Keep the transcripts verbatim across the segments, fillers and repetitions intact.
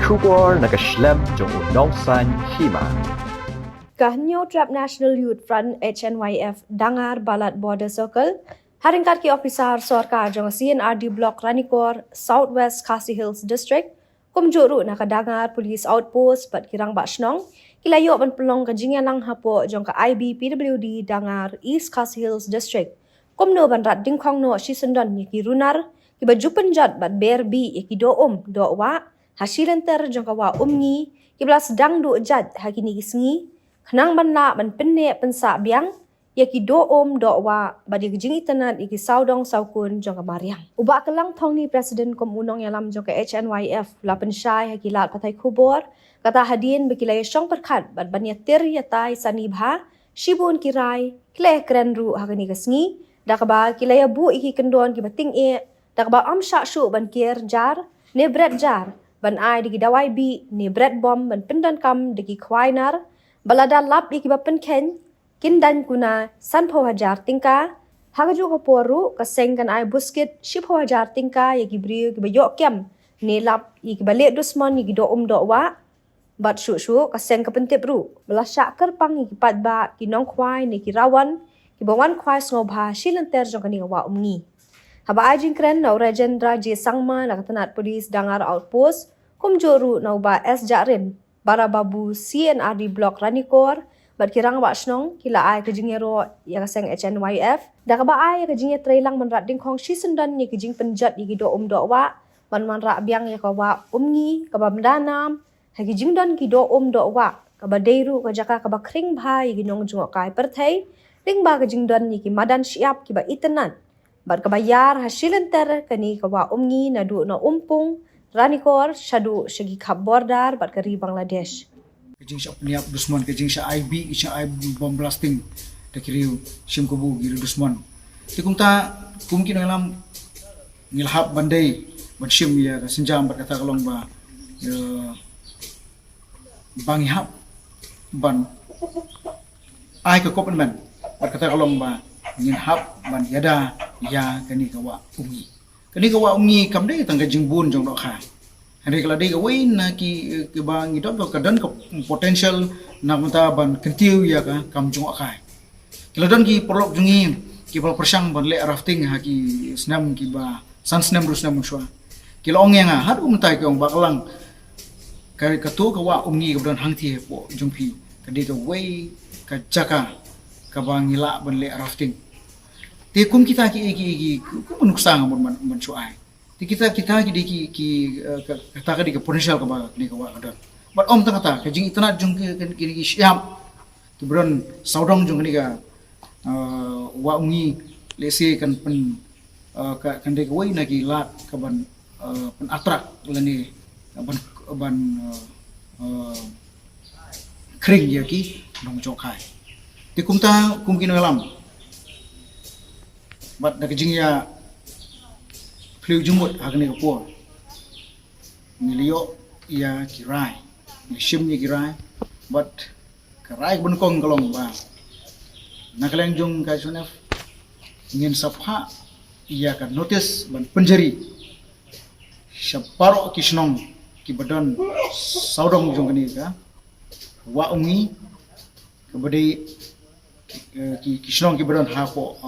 Khubor na ka shlem jong u nongsaiñ hima. Ka Hynñiewtrep National Youth Front, H N Y F, Dangar Balat Border Circle, ha ryngkat ki ophisar sorkar jong C and R D Block Ranikor, South West Khasi Hills District, kumjuh ruh na ka Dangar Police Outpost bad ki rangbah shnong, ki la ïoh ban pynlong ka jingïalang hapoh jong ka I B P W D Dangar, East Khasi Hills District, kumno ban rat dyngkhong noh shisyndon ïa ki runar kiba ju pynjot bad ber bih ïa ki doh um doh wah ha shi lynter jong ka Wah Umngi, kiba la sdang duh jait ha kine ki sngi, khnang ban lah ban pynneh pynsah biang ïa ki doh um doh wah bad ïa ki jingitynnad ïa ki sawdong sawkun jong ka mariang. U Bah Kyllangthong Ni, President kum u nongïalam jong ka H N Y F, u la pynshai ha ki lad pathai khubor, kata hadien ba ki la ïashong pyrkhat bad ban ïatir ïatai sani bha shibun ki rai, ki la ïakren ruh ha kane ka sngi, da kaba ki la ïabuh ïa ki kyndon kiba tyngeh, da kaba ym shah shuh ban kiar jar ne bret jar, ban ai da ki dawai bih ne bret bom ban pyndonkam da ki khwai nar, ba lada lap ïa kiba pynkheiñ, kin daiñ kuna sanphew hajar tyngka. Ha kajuh ka por ruh, ka seng kan ai buskit shiphew hajar tyngka ïa ki briew kiba ïoh kem ne lap ïa kiba leh dusmon ïa ki doh um doh wah. Bad shuh shuh, ka seng ka pyntip ruh ba la shah kyrpang ïa ki paidbah, ki nongkhwai ne ki rawon kiba wan khwai sngewbha shi lynter jong kane ka Wah Umngi. Haba ai jingkren na u Rajendra J Sangma na ka tnat police Dangar Outpost, kumjuh ruh na u Bah S Jahrin, Barababu C and R D Block Ranikor, bad ki rangbah shnong, ki la ai ka jingïaroh ïa ka seng H N Y F da kaba ai ïa ka jingïatreilang ban rat dyngkhong shisyndon ïa ki jingpynjot ïa ki doh um doh wah, ban wanrah biang ïa ka Wah Umngi kaba mynda nam ha ki jingdon ki doh um doh wah, kaba dei ruh ka jaka kaba khring bha ïa ki nongjngohkai pyrthei, lyngba ka jingdon ïa ki madan shyiap kiba itynnad bad kaba ïar ha shi lynter kane ka Wah Umngi, naduh na Umpung, Ranikor, shaduh sha ki khap border bad ka ri Bangladesh. Ka jingshah pynïap dusmon, ka jingshah ai bih, ka jingshah ai bomb blasting da ki riew shim kabu, ki riew dusmon. Te kumta, kum ki nongïalam, ngi la hap ban dei ban shim ïa ka sienjam, bad kata ka long ba, ïa, ba ngi hap ban ai ka commitment, bad kata ka long ba ngin hap ban ïada ïa kane ka Wah Umngi. Kane ka Wah Umngi kam dei tang ka jingbun jong dohkha, hynrei ka la dei kawei na ki, kiba ngi don ka, ka don ka potential na ka bynta ban kyntiew ïa ka kam jngohkai. Ki la don ki paralok jong ngi kiba la pyrshang ban leh rafting ha ki snem kiba san snem, hynriew snem mynshuwa. Ki la ong ïa nga, haduh mynta ki ong, Bah Kylang, ka, kato ka Wah Umngi kaba don hangtei hapoh jong phi, ka dei kawei ka jaka kaba ngi lah ban leh rafting. Te kum kita ki, ki, ki, kum ba nuksa nga mut ban, ban shu ai. Te kita, kita ki dei ki, ki, eh, ka, kata ka dei ka potential kaba kane ka wah ka don. Bad ym tang kata, ka jingitynnad jong ki, ki, ki, ki shyiap kiba don sawdong jong kane ka, eh, Wah Umngi, lehse kan pyn, eh, ka, kan dei kawei na ki lad kaban, eh, pyn attract lane ban, ban, eh, eh, khring ïa ki nongjngohkai. Te kumta, kum ki nongïalam, bad da ka jingïaphylliew jingmut ha kane ka por, ngi la ïoh ïa ki rai, ngi la shim ïa ki rai, bad ka rai kaba nyngkong ka long ba na ka liang jong ka H N Y F ngin sa phah ïa ka notice ban pynjari sha baroh ki shnong kiba don sawdong jong kane ka Wah Umngi, kaba dei, eh, ki, ki shnong kiba don hapoh, eh,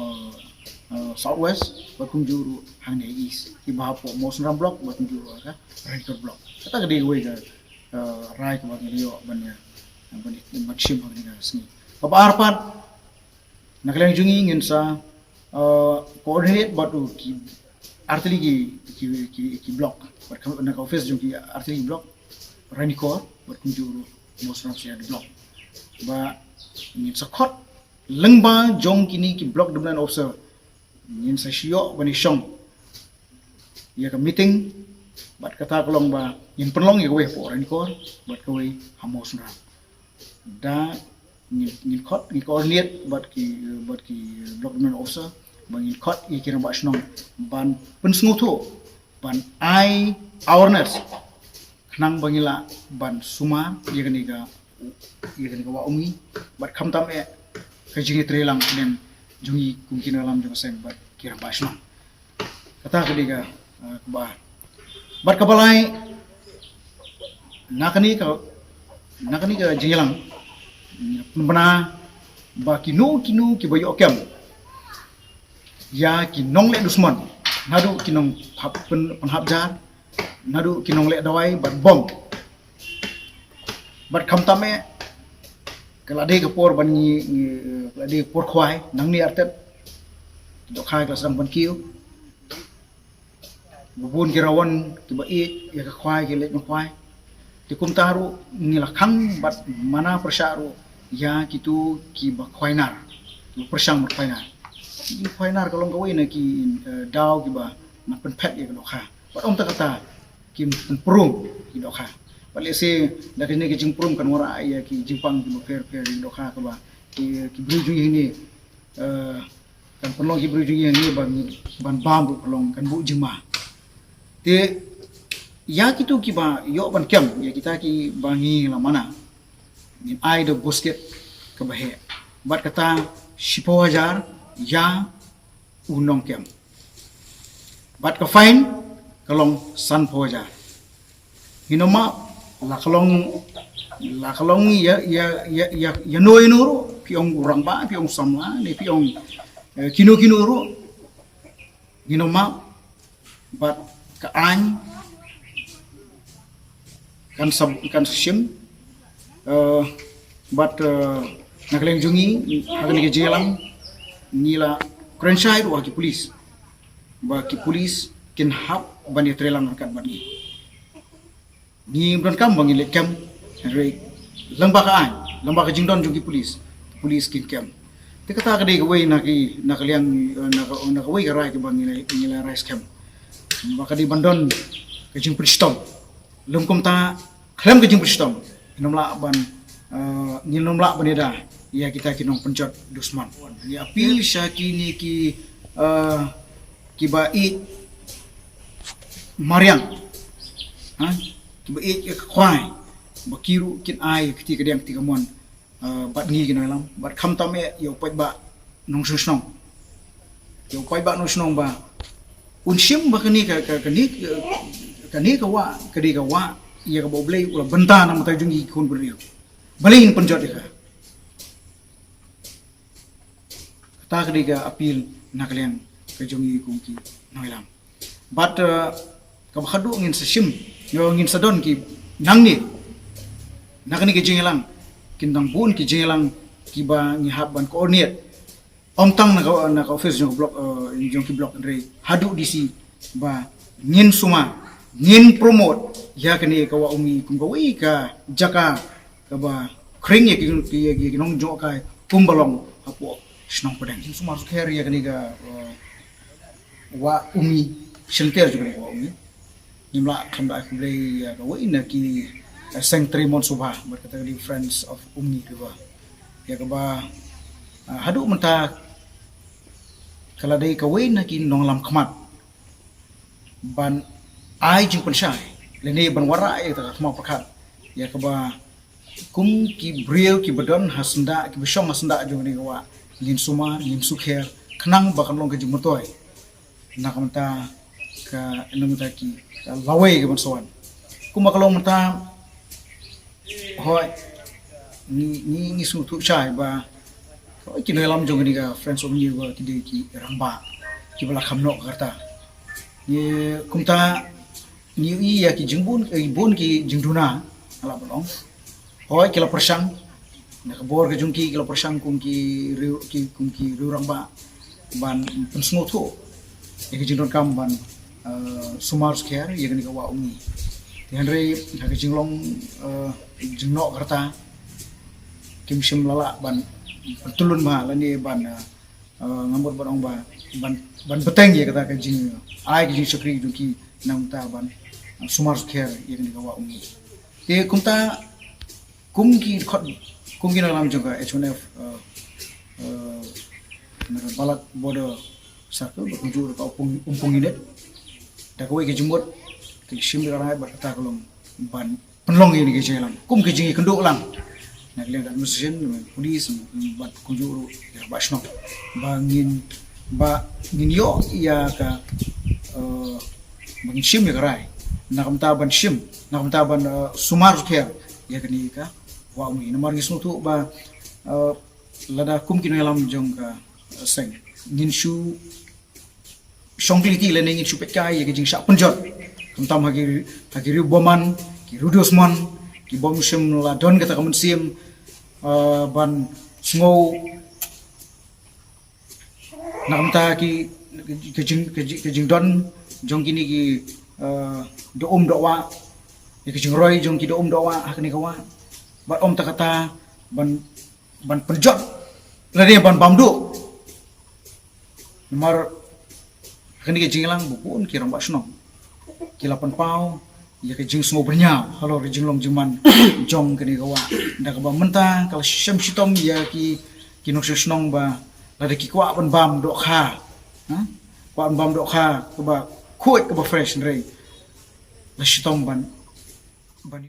eh, eh, South West, bad kumjuh ruh hangne East, kiba hapoh Mawsynram Block, bad kumjuh ruh ha ka Ranikor Block. Kata ka dei kawei ka, eh, rai kaba ngi la ïoh ban ïa, ban ïa, ban shim ha kane ka sngi. Kaba ar pat, na ka liang jong ngi ngin sa, eh, coordinate bad u ki artylli ki, ki, ki, ki block. Bad kam na ka office jong ki artylli ki block, Ranikor, bad kumjuh ruh Mawsynram Shipyard Block, ba ngin sa khot lyngba jong kine ki block development officer, ngin sa shu ïoh ban ïashong ïa ka meeting, bad kata ka long ba ngin pynlong ïa kawei hapoh Ranikor, bad kawei ha Mawsynram. Da ngin, ngin khot, ngin coordinate bad ki, bad ki block development officer, ba ngin khot ïa ki rangbah shnong ban pynsngewthuh, ban ai awareness, khnang ba ngin lah ban sumar ïa kane ka, ïa kane ka Wah Umngi, bad khamtam eh ka jingïatreilang jong ngi kum ki nongïalam jong ka seng bad ki rangbah shnong. Kata ka dei ka, eh, kaba ar. Bad kaba lai, Na kane ka, na kane ka jingïalang, pynbna ba kino kino kiba ïoh kem ïa ki nongleh dusmon, naduh ki nongpynhap jar, naduh ki nongleh dawai bad bom. Bad khamtam eh, ka la dei ka por ban ngi, ngi, ka la dei ka por khwai, nangne artet, dohkha ka la sdang ban kiew. Bun ki rawan kiba ïeit ïa ka khwai, ki leit ban khwai. Te kumta ruh ngi la khang bad mana pyrshah ruh ïa kito kiba khwai nar, kiba pyrshang ban khwai nar. Ki khwai nar ka long kawei na ki, eh, daw kiba na pynphet ïa ka dohkha. Bad ym tang kata, ki pynprum ïa ka dohkha. Bad lehse da kane ka jingprum kan wanrah ïa ki jingpang kiba pher pher ïa ka dohkha kaba ki, ki briew jong ngi hangne, eh, kan pynlong ki briew jong ngi hangne ban, ban bam ruh pynlong, kan buh jingma. Te ïa kito kiba ïoh ban kem, ïa kita kiba ngi la mana, ngin ai da u basket kaba heh. Bad kata shiphew hajar ïa u nongkem. Bad ka fine ka long sanphew hajar. Ngin ym map, la ka long, la ka long ïa, ïa, ïa, ïa, ïano ïano ruh, phi ong u rangbah, phi ong samla, ne phi ong, eh, kino kino ruh. Ngin ym map, bad ka aiñ kan sa, kan sa shim, eh, bad, eh, na ka liang jong ngi, ha kane ka jingïalang, ngi la kren shai ruh ha ki police. Ba ki police kin hap ban ïatreilang ryngkat bad ngi. Ngim donkam ba ngin leit kem, hynrei lyngba ka aiñ, lyngba ka jingdon jong ki police, police kin kem. Te kata ka dei kawei na ki, na ka liang, eh, na ka, na kawei ka rai kaba ngi la, ngi la rai skhem. Ba ka dei ban don ka jingpynshitom. Lym kumta, khlem ka jingpynshitom, ngin ym lah ban, eh, ngin ym lah ban ïada ïa kita ki nongpynjot dusmon. Ngi appeal sha kine ki, eh, kiba ïeit mariang, ha? Kiba ïeit ïa ka khwai, ba ki ruh kin ai ïa ka kti kadiang kti kamon, eh, bad ngi ki nongïalam, bad khamtam eh ïa u paidbah nongshong shnong. Ïa u paidbah nongshong shnong ba un shim ba kane ka, ka, kane ka, kane ka wah, ka dei ka wah ïa kaba U Blei u la bynta na ka bynta jong ngi ki khun bynriew. Balei ngin pynjot ïa ka? Kata ka dei ka appeal na ka liang ka jong ngi kum ki nongïalam. Bad, eh, kaba khadduh ngin sa shim, ïa, ngin sa don ki nangne, na kane ka jingïalang, kin dang bun ki jingïalang kiba ngi hap ban coordinate. Ym tang na ka, na ka office jong ka block, eh, jong ki block, hynrei haduh D C, ba ngin sumar, ngin promote ïa kane ka Wah Umngi kum kawei ka jaka kaba khring ïa ki, ki, ki, ki nongjngohkai kumba long hapoh shnong Pdeng. Ngin sumar sukher ïa kane ka, eh, Wah Umngi, shynter jong kane ka Wah Umngi. Ngim lah khlem da ai khublei ïa kawei na ki, eh, Seng Trei Mon Subha, bad kata ka dei Friends of Umngi River. Ïa kaba, eh, haduh mynta ka la dei kawei na ki nonglam khmat ban ai jingpynshai lane ban wanrah ïa kata ka thma pyrkhat, ïa kaba kum ki briew kiba don ha syndah, kiba shong ha syndah jong kane ka wah, ngin sumar, ngin sukher, khnang ba kan long ka jingmyntoi na ka bynta ka, na ka bynta ki, ka lawei kaban sa wan. Kumba ka long mynta, hooid, ngi, ngi, ngi sngewthuh shai ba hooid, ki nongïalam jong kane ka Friends of Umngi River ki dei ki rangbah kiba la kham noh ka rta. Ngi, kumta, ngi ïohi ïa ki jingbun, eh, bun ki jingduna, la ba long. Hooid, ki la pyrshang, na ka bor ka jong ki, ki la pyrshang kum ki riew, ki, kum ki riew rangbah ban pynsngewthuh ïa ka jingdonkam ban, eh, sumar sukher ïa kane ka Wah Umngi. Te hynrei ha ka jinglong, eh, jingnoh ka rta, kim shym la lah ban pyntylun ma lane ban, eh, eh, nga mut ban ong ba ban, ban bteng ïa kata ka jing, ai ka jingshakri jong ki na ka bynta ban, eh, sumar sukher ïa kane ka Wah Umngi. Te kumta, kum ki khot, kum ki nongïalam jong ka H one F, eh, eh, na ka Balat Border Circle, bad kumjuh ruh ka Umpung, Umpung Unit, da kawei ka jingmut, ka shim da ka rangai bad kata ka long ban pynlong ïa kane ka jingïalang kum ka jingïakynduh lang na ka liang ka administration, police, bad kumjuh ruh ïa ka rangbah shnong, ba ngin, ba ngin ïoh ïa ka, eh, ba ngin shim ïa ka rai na ka bynta ban shim, na ka bynta ban uh, sumar kher ïa kane ka wah umri. Namar ngi sngewthuh ba uh, lada kum ki nongïalam jong ka uh, seng ngin shu shong kylli lane ngin shu peit kai ïa ka jingshah pynjot. Khamtam ha ki ha ki riew bymman, ki riew dusmon, ki bym shym la don kata ka mynsiem uh, ban sngew na ka bynta ki ka jing ka jing, ka jingdon jong kine ki uh, doh um doh wah, ïa ka jingroi jong ki doh um doh wah ha kane ka wah. Bad ym tang kata ban ban pynjot lane ban bam duh. Namar ha kane ka jingïalang ba bun ki rangbah shnong ki la pynpaw ïa ka jingsngew byrngia halor ka jinglong jingman jong kane ka wah. Da kaba mynta ka la shem shitom ïa ki ki nongshong shnong ba lada ki kwah ban bam dohkha, ha? Kwah ban bam dohkha kaba khuid kaba fresh, hynrei la shitom ban